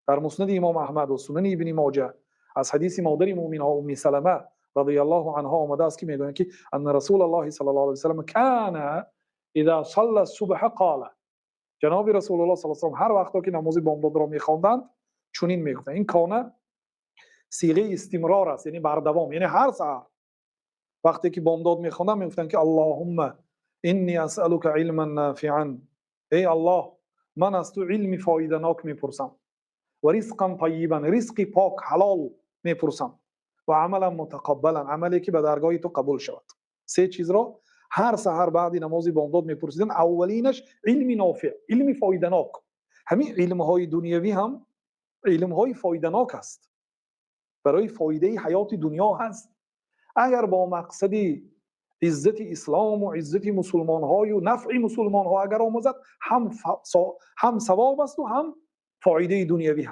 Дар Муснади Имом Аҳмад ва Сунани Ибни Моҷа аз ҳадиси модари мӯъминон Умми Салама розияллоҳу анҳо омадааст, ки мегӯянд, ки أن رسول الله صلى الله عليه وسلم كان إذا صلى الصبح قال. Ҷаноби Расулуллоҳ саллаллоҳу алайҳи васаллам ҳар вақте ки намози бомдодро мехонданд, чунин мегуфтанд. Ин кона сиғаи истимрор аст, яъне бардавом, яъне ҳар саҳар вақте ки бомдод мехонданд, мегуфтанд, ки اللهم إني أسألك علما نافعا. Эй Аллоҳ, ман аз ту илми фоиданок мепурсам, ورزقا طيبا, ризқи пок, ҳалол мепурсам, وعملا متقبلا, амале ки ба даргоҳи ту қабул шавад. Се чизро ҳар саҳар баъди намози бомдод мепурсиданд. Аввалинаш илми нофеъ, илми фоиданок. Ҳамин илмҳои дунявӣ ҳам илмҳои фоиданок аст, барои фоидаи ҳаёти дунё ҳаст. Агар бо мақсади иззати ислому иззати мусулмонҳою нафъи мусулмонҳо агар омӯзад, ҳам савоб асту ҳам фоидаи дунявӣ.